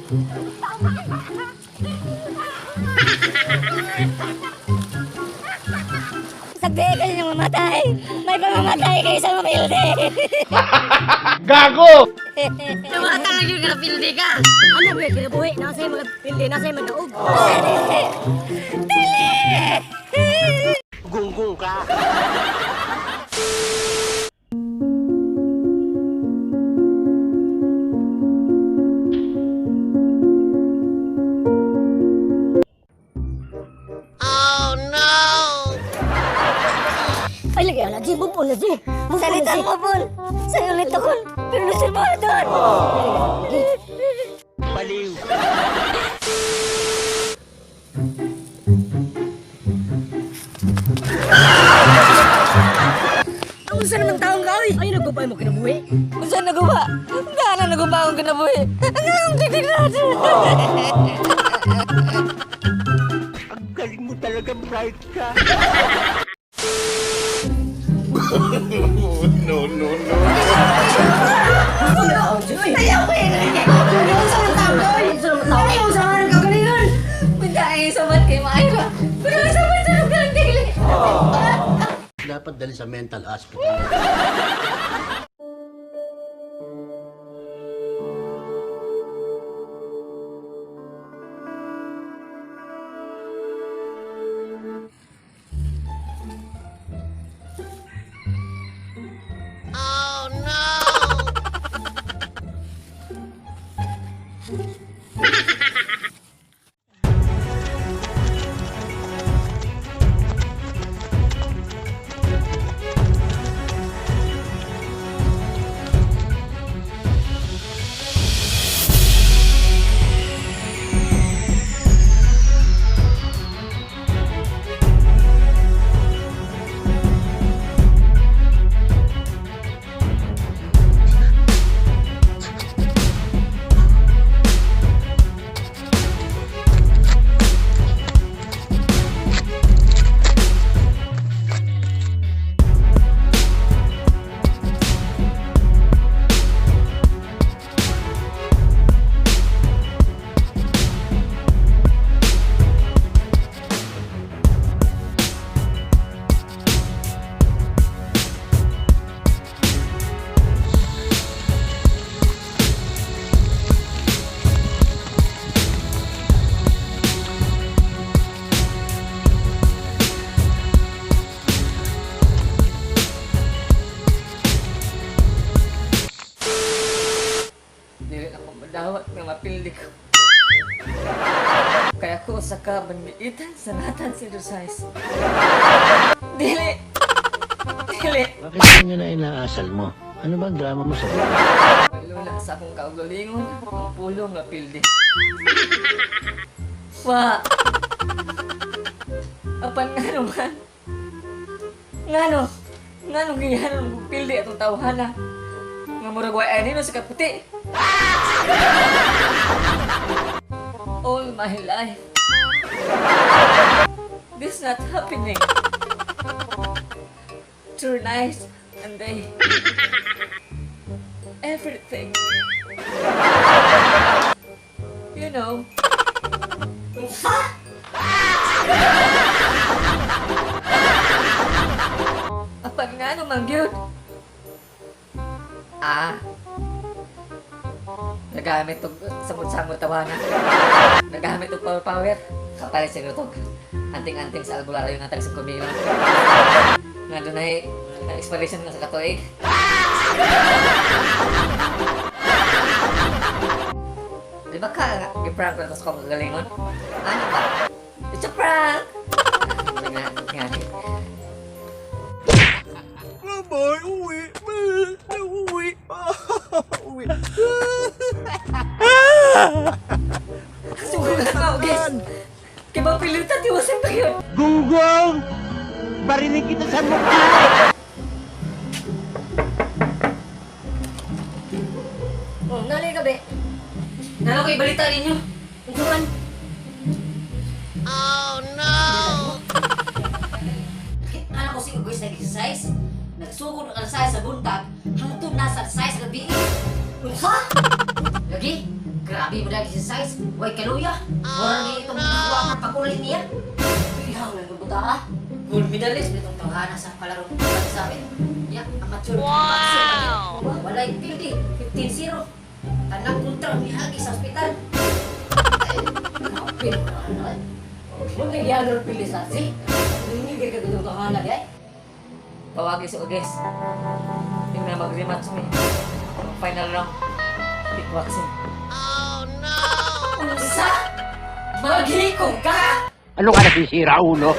Sabi kayo niyang mamatay! May pamamatay kayo sa mapildi! Gago! Tumatang yun nga pildi ka! Ano ba kinabuhi? Nasa yung mga pildi, nasa yung madaog. Dili! Gunggong ka! Ay, lagi, ala, G, bubon na, G. Bubon na, Salita G. mo, Paul! Sa'yo ulit ako! Pero nasulbahan! Baliw! Ang usa naman taong ka, oy. Ay, nagubay mo kinabuhi. Saan naguba? Gaano naguba akong kinabuhi? Ang akong titignan! Ang galing mo talaga, bright ka! No, no, no. Ayaw ko yun! Ang usa naman taong ka, oy. Ang usa naman taong. Ay, usa naman ka galingon. Punta ay samat kay Maira! Pero samat sa lugar dili! Dapat dali sa mental hospital. Dili ako madawat nga mapildi ko. Kaya ko sa ka bangiitan sa natan si Rosais. Dili! Dili! Bakit ganyan na inaasal mo? Ano ba ang drama mo sa buhay? Malula sa akong kaugalingon, ang pulo nga pildi. Wa! Apan nga naman. Ngano? Ngano gihanon kong pildi atong tawhana? Nga murag way ay nino sa kaputi. All my life. This not happening. Through night and day. Everything. You know. Apan nga naman gyud. Ah. Nagamit og samot-samot tawana. Nagamit og power power. Kapalit sa tog. Anting-anting sa albularyo nga tag 5 mil. Nga dunay expiration nga sa katuig. Di ba ka nga, gi-prank na sa kong kagalingon? Ano ba? It's a prank! Nga, nga. Bye-bye! Uwi! Uwi! Uwi! Sugal na ako, guys! Kaya ba pilitan, iwasan pa yun? Gunggong! Barinig kita sa mukha! Oh, nalay ka, be. Nalo ko ibalita ninyo. Unsa man? Anak ko si Ugoy nag-exercise. Nagsugod ang sa buntag, hangtod na sa size gabi. Unsa? Lagi, Grabe mo dahil exercise. Way kaluya. Mura ni itong kuha ang pag-uli niya. Ihaw na ng buta ah. Gold medalist nitong tawhana sa palarong sa amin. Ya, amateur. Wow! Walay pildi. 15-0. Tanang kontra miagi sa ospital. Ay, grabe mo na ano eh. Huwag nagyanor pili sa si. Hindi ka gudong tawhana di ay. Tawagi sa Oges. Tingnan mag-rematch mi. Ang final round. Kickboxing. Oh no! Unsa? Maghikog ka? Ano ka nasisira, ulo?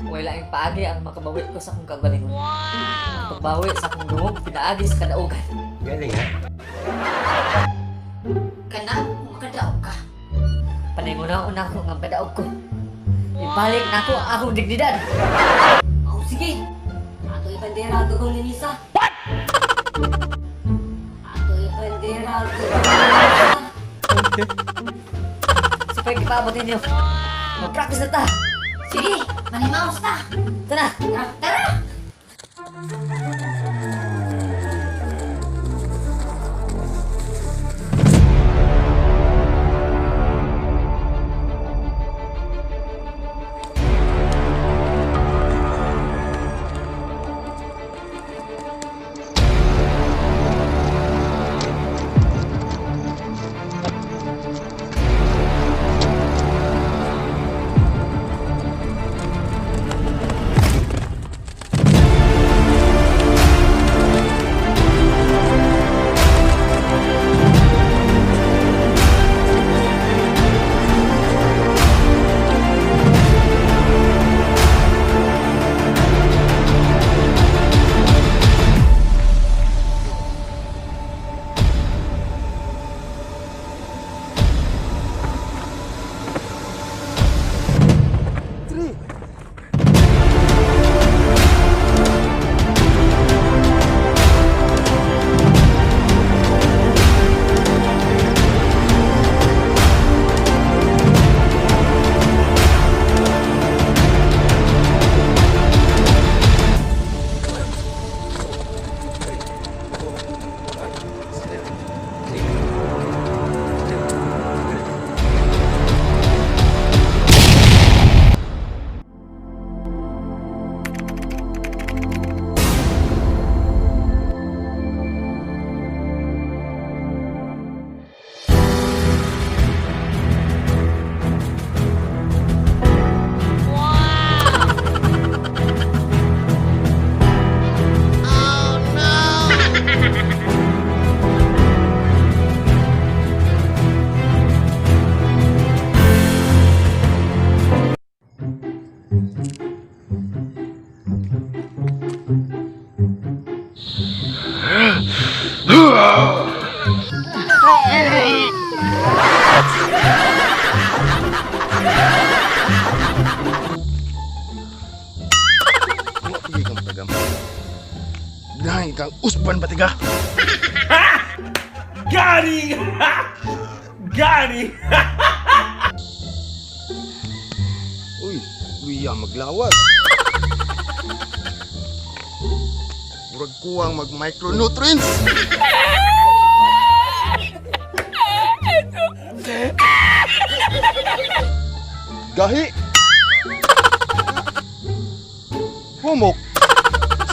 Wala ang paagi ang makabawi ko sa akong kagalingon. Wow! Pagbawi sa akong dungog, pinaagi sa kadaugan. Galing, ha? Kana, makadaog ka. Paninguna-una ko nga padaog ko. Ibalik na ako ang akong dignidad. Oh, sige. Ato ibandera ang dugong ni Nisa. What? Ato ibandera ang dugong ni Nisa. Sa pag-ipaabot ninyo. Mag-practice na ta. Sige, manimaos ta. Tara! Tara, tara! Sige kang tagam. Dahil kang uspan ba tiga? Gari! Gari! Uy, luya maglawas. Murag kuwang mag micronutrients. Gahi. Humok.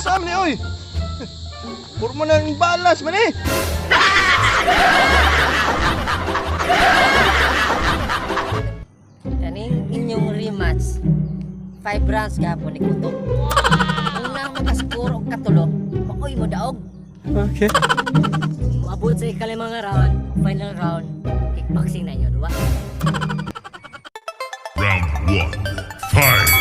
Sam ni oy. Hormonal imbalance man eh. Kaning inyong rematch, 5 rounds gapon ni Kutok. Unang makaskor og katulo, maoy mo daog. Okay. Moabot sa ikalimang round, final round, kickboxing na inyo, diba? Round one. Fight!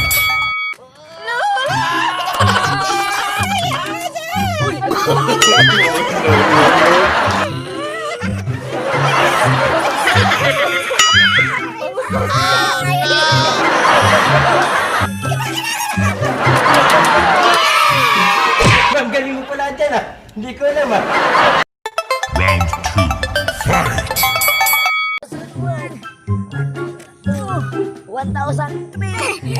Ang galing mo pala dyan, ah. Hindi ko alam, ah. Round two. Fight! 1,003! 1,004!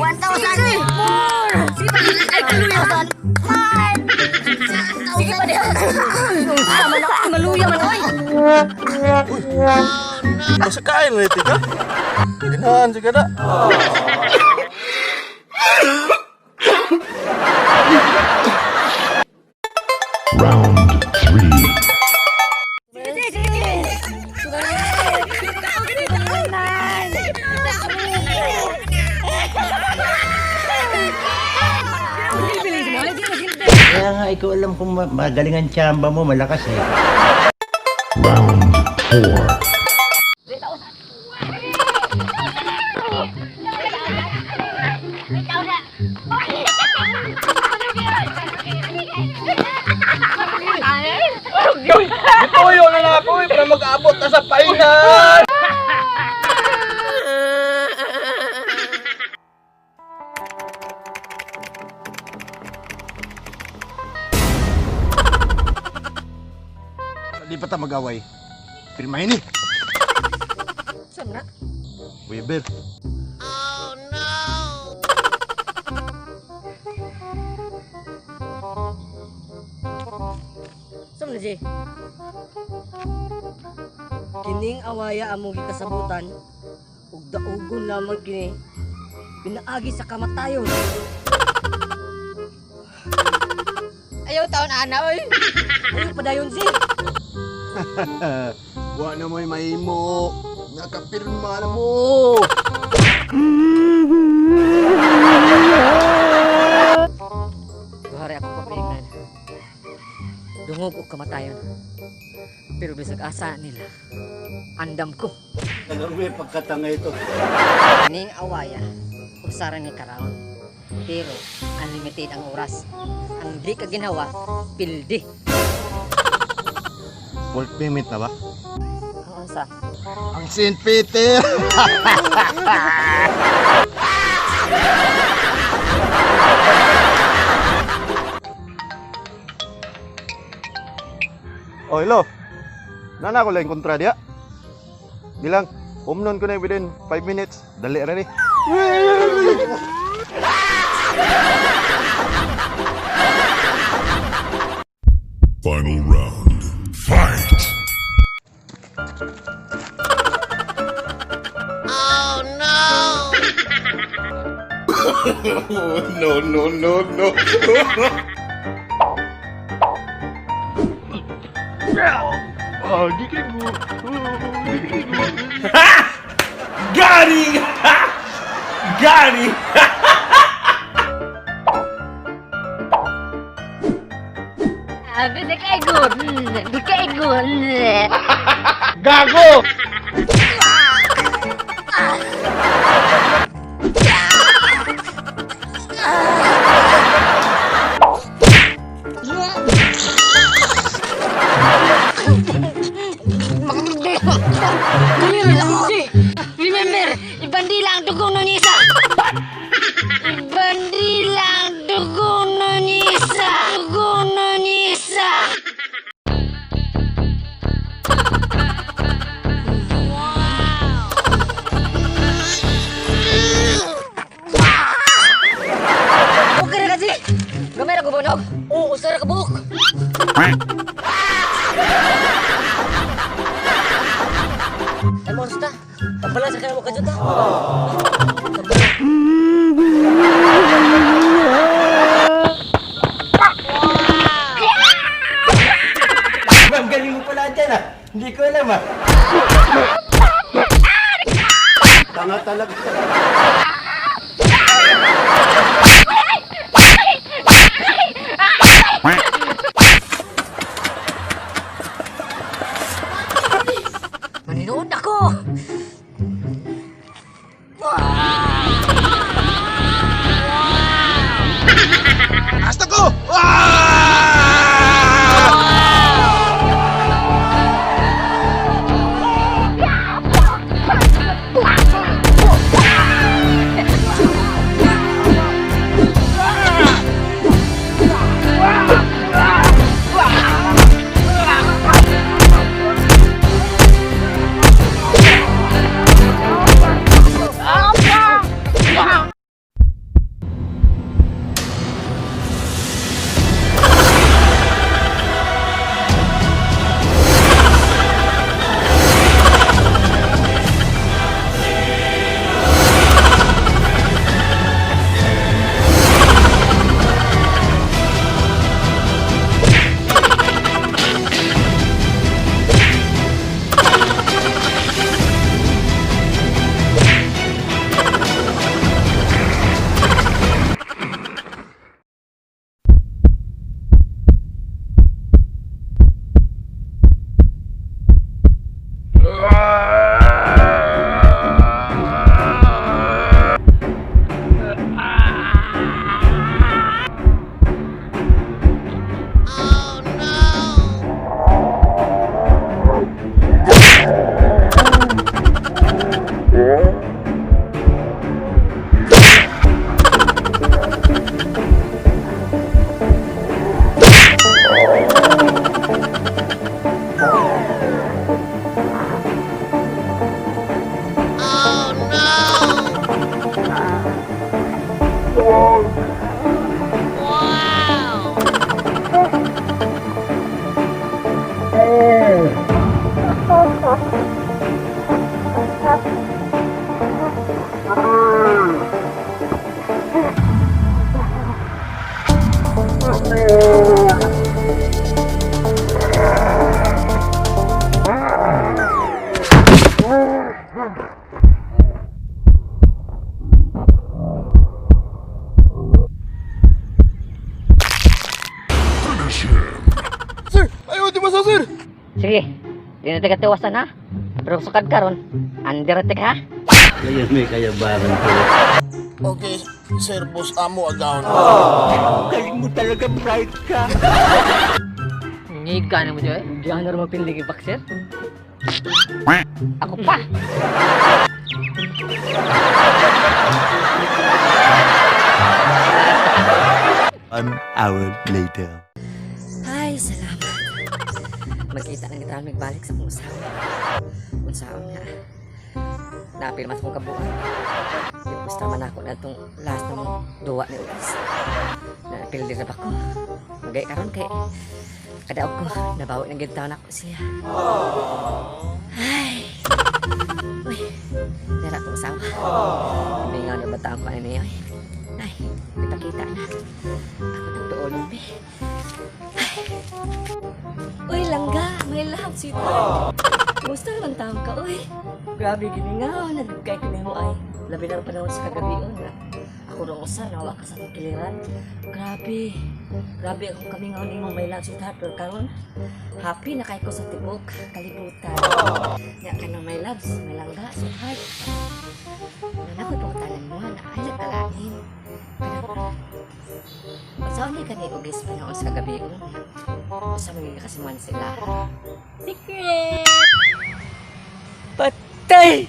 Sige pa! Ay, 1,005! Sige pa! Sama na ako, maluya man, oy! Basta kain na ito ka. Ganahan siya na. Round three. Kaya nga, ikaw alam kung magaling ang tsamba mo, malakas eh. Round four. Tuyo na lang ako eh, para mag-abot na sa final! Di pa ta mag-away. Pirmahin eh. Saan na? Weber. Saan na, Jay? Kining awaya among gikasabutan ug daugon lamang kini pinaagi sa kamatayon. Ayaw taon ana oy. Ayaw padayon, Jay. Wa na mo'y mahimo. Nakapirma na mo. Duhari ako papiingnan. Dungog og kamatayon. Pero bisag asa nila. Andam ko. Alam mo yung pagkatanga ito. Kining awaya usara ni karaon. Pero unlimited ang oras. Ang di ka ginawa, pildi. Full payment na ba? Ang unsa? Ang St. Peter! Oh, hello. Nana ko lang kontra diya. Bilang, umnon ko na within 5 minutes. Dali ra ni. Final round. Fight! No, no, no, no. Oh, di ka go. Got him! Got him! Gago! Remember, ibandila ang dugo ng isa. Ibandila ang dugo ng isa. Dugo ng isa. Okay ra kasi. Gamay ra ko bunog. Oo, usara ka buhok. Ay, monster. Pabala sa kanang kadyo ta. Ang galing mo pala dyan ah. Hindi ko alam ah. Tanga talaga. Maninood ako. Hasta ko! Ah! Finish him. Sir, ayaw di ba sa sir? Sige, di na taga-tiwasan ha. Pero sukad karon, under ka ha. Ngayon may kayabangan ko. Okay, sir, boss amo agaw. Galing mo talaga, Bright ka. Ngiga na mo dyan. Diyan na rin mapindig yung boxer. Ako pa! One hour later. Ay, salamat. Magkita na kita magbalik sa kong usawa. Unsaon nga. Napil mas kong kabuan. Ipusta man ako na itong last na mong duwa ni Ulis. Napil din na ba ko? Magay karon kay kadaog ko, nabawi ng gintaon ako siya. Ay. Uy, nara akong usawa. Mingaw na ba ko ano niya? Ay, ipakita na. Ako nang duolong, be. Uy, langga! May love, sweetheart. Kumusta naman taong ka, uy? Grabe, giningaw. Nagkay ko mo ay. Labi na panahon sa kagabi, uy. Ako rong usa, nawa ka sa akong kiliran. Grabe. Grabe akong kamingaw ni mo, my love, sweetheart. Pero karon, happy na kay ko sa tibok, kalibutan. Nga ka na, my loves, my langga, sweetheart. Nanakoy pangutanan mo, na ay nagkalain. Kanang, Saan ni kani ugis panahon sa kagabi, uy? Sa mga kasiman sila. Secret! Patay!